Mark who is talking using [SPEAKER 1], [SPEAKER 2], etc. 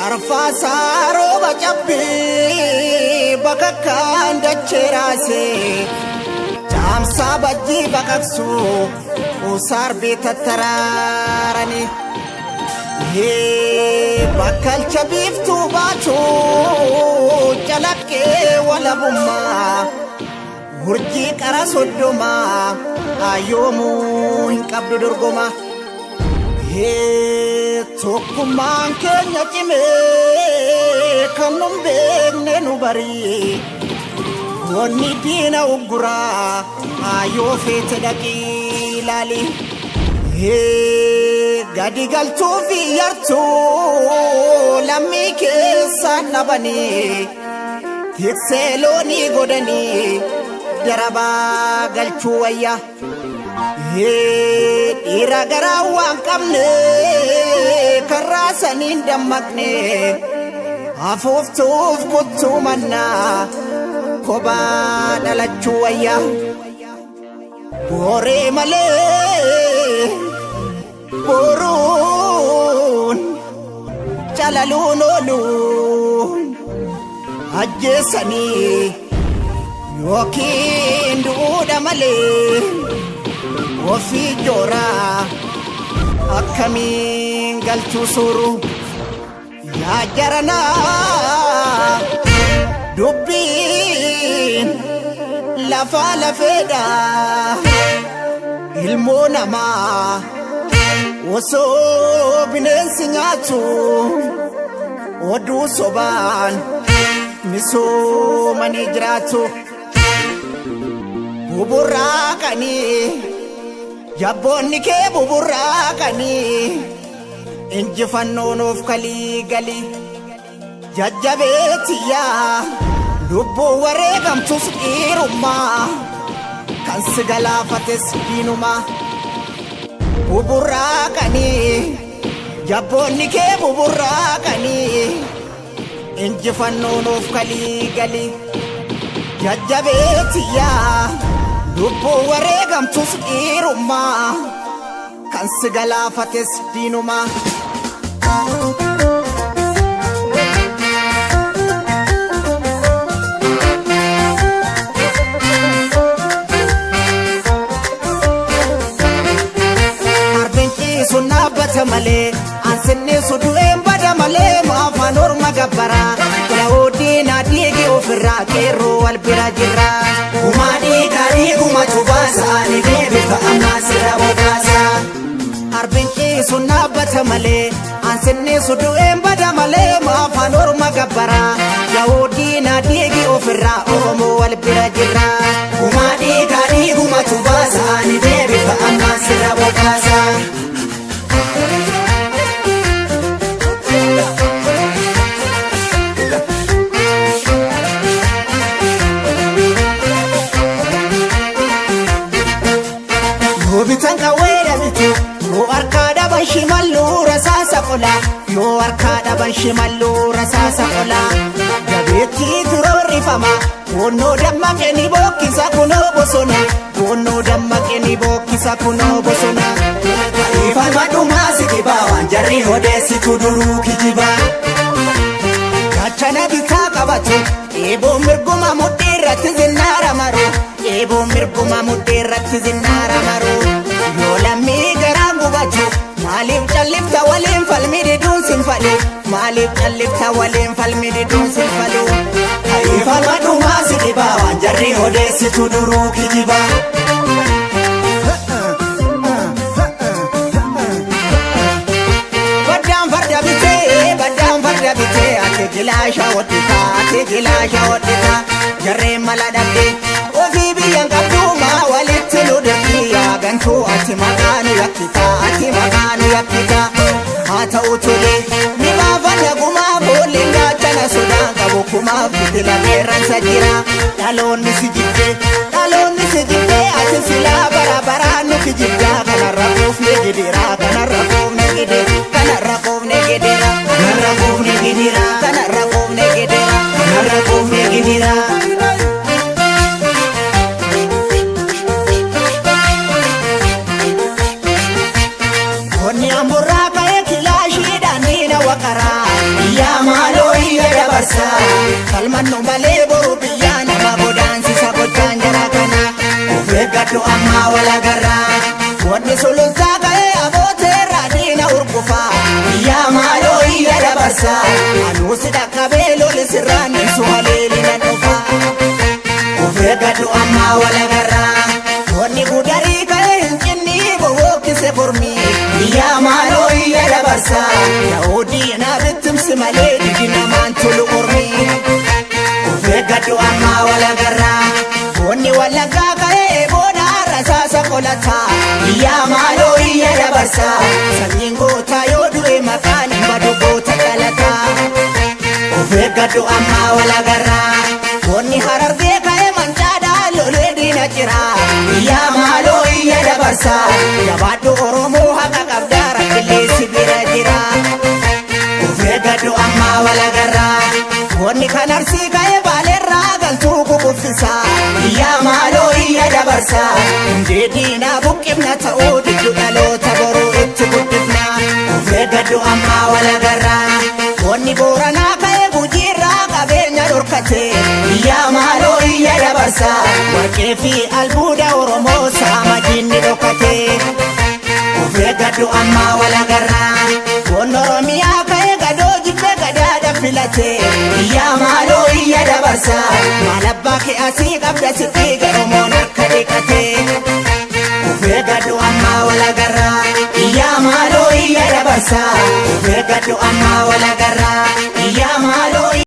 [SPEAKER 1] Arfaasaa rooba cabbii bakakkaan dachee raasee caamsaa bajjii baqaqsu usaarbii tattaraaranii. Bakkalcha biiftuu baatu calaqqee walabummaa urjii qara 30 yoomuu hin qabdu dorgoma. Tokkummaan keenya cimee kan nun beekne nu barii. Wanni diina ugguraa yoo feete dhaqii ilaali. Gadi galtuu fi yartuu lammii keessaan dhabanii tiksee loonii godhanii darabaa galchuu wayya. Dhiira garaa waan qabne karraa saniin dammaqne afuuftuuf kuttuu mannaa kophaa dhalachuu wayya. Booree malee boruun calaluun oolu ajjeessanii yookiin du'uudha malee ofii jooraa akkamiin galchuu suuru yaa jaranaa dubbiin lafaa lafeedha ilmoo namaa osoo bineensi nyaatu oduu sobaan misoomanii jiraatu buburraaqanii jabboonni kee buburraaqanii injifannoon of kalii galii jajjabeetiyyaa lubbuu wareegamtus dhiirummaa kan si galaafates diinumaa buburraaqanii jabboonni kee buburraaqanii injifannoon of kalii galii jajjabeetiyyaa lubbuu wareegamtus dhiirummaa kan si galaafates diinumaa. Harbin ciisuun dhaabbata malee ansinniisu du'een bada malee maafaan orma gabbaraa yaa'uuddiin adiigi ofirraa qeerroo wal bira jirra.
[SPEAKER 2] Gumaa dhiigaa dhiigumatu baasa ani deebifa ammaa sirra bogaasa.
[SPEAKER 1] Harbin ciisuun dhaabbata malee ansinniisu du'een bada malee maafaan orma gabbaraa yaa'uuddiin adiigi ofirraa Oromoo wal bira jirra.
[SPEAKER 2] Gumaa dhiigaa dhiigumatu baasa ani deebifa ammaa sirra bogaasa.
[SPEAKER 1] Yoo bitan qawwee dhabitu yoo harkaa dhaban shimalluu rasaasa qola yoo harkaa dhaban shimalluu rasaasa qola gabeettii turoorrifama goonnoo dammaqe ni bookkisa kunoo bosona goonnoo dammaqe ni bookkisa kunoo bosona.
[SPEAKER 2] Ifama dhumaa si dhibaa waan jarri odeessitu duruu kijibaa.
[SPEAKER 1] Gaachana bitaa qabatu eeboo mirguma mudhii irratti zinnaara maru eeboo mirguma mudhii irratti zinnaara maru yoo lammii garaan gubatu maaliif callifta waliin falmi diduun sin falu maaliif callifta waliin falmi diduun sin falu.
[SPEAKER 2] Ifama dhumaa si dhibaa waan jarri odeessitu duruu kijibaa.
[SPEAKER 1] Baddaan farda bitee baddaan farda bitee ati gilaasha hodhita ati gilaasha hodhita jarreen mala dhabde ofii biyyan qabdumaa walitti nu dirqii yaa gantuu ati maqaa nu yakkita ati maqaa nu yakkita haa ta'u tole ni baafanna gumaa boolleen gaachana sodaan qabu kumaaf fitila qeerransa jira dhaloonni si jibbe dhaloonni si jibbe ati silaa bara baraan nu kijibdaa kanarra quufne gidiraa kanarra quufne gidira kanarra quufne gidira
[SPEAKER 2] Kanarra quufne gidira.
[SPEAKER 1] kanarra quufne gidira.
[SPEAKER 2] Kanarra quufne gidira.
[SPEAKER 1] Onni amburraa ka'ee kilaashiidhaan baqaraa. Iyyaa maaloo iyya dabarsaa. Falmannu malee boru biyyaa nama godaansisa gochaan jara kana. Of eeggadhu ammaa wal agarraa. Wanni sulultaa ka'ee abooteerraa diina urgufaa. Iyyaa maaloo iyya dabarsaa. Anuusi dhaqqabee loli sirraan ibsu haleeli nan dhufaa. Of eeggadhu ammaa wal agarraa. Wanni gudarii ka'ee hin cinni bobokkise mormii. Iyyaa maaloo iyya dabarsaa. Ta'uu diinaa bittimsi malee didi namaan tolu ormii. Of eeggadhu ammaa wal agarraa. Wanni wallaggaa ka'ee booda rasaasa qolataa. Iyyaa maaloo iyya dabarsaa. Sanyiin gootaa yoo du'e maqaan hin badu goota dhalataa. Of eeggadhu ammaa wal agarraa. Wanni harargee ka'ee mancaadhaa lolee diina jira. Iyyaa maaloo iyya dabarsaa. Jabaadhu Oromoo haqa qabdaa rakkillee si bira jira. Of eeggadhu ammaa wal agarraa. Wanni kan arsii ka'ee baaleerraa galtuu kukuffisa. Iyyaa maaloo iyya dabarsaa. Hundee diinaa buqqifna ta'uu diddu dhaloota boruu itti guddifna. Of eeggadhu ammaa wal agarraa. Wanni booranaa ka'ee gujiirraa qabeenya dhorkate. Iyyaa maaloo iyya dabarsaa. Warqee fi albuuda Oromoo saama diinni dhokate. Of eeggadhu ammaa wal agarraa. Wanni Oromiyaa ka'ee gadoo jibbee gadaadha filate. Iyyaa maaloo iyya dabarsaa. Maal abbaa kee asii qabda si dhiiga Oromoon harka dhiqate. Of eeggadhu ammaa wal agarraa. Iyyaa maaloo iyya dabarsaa. Of eeggadhu ammaa wal agarraa.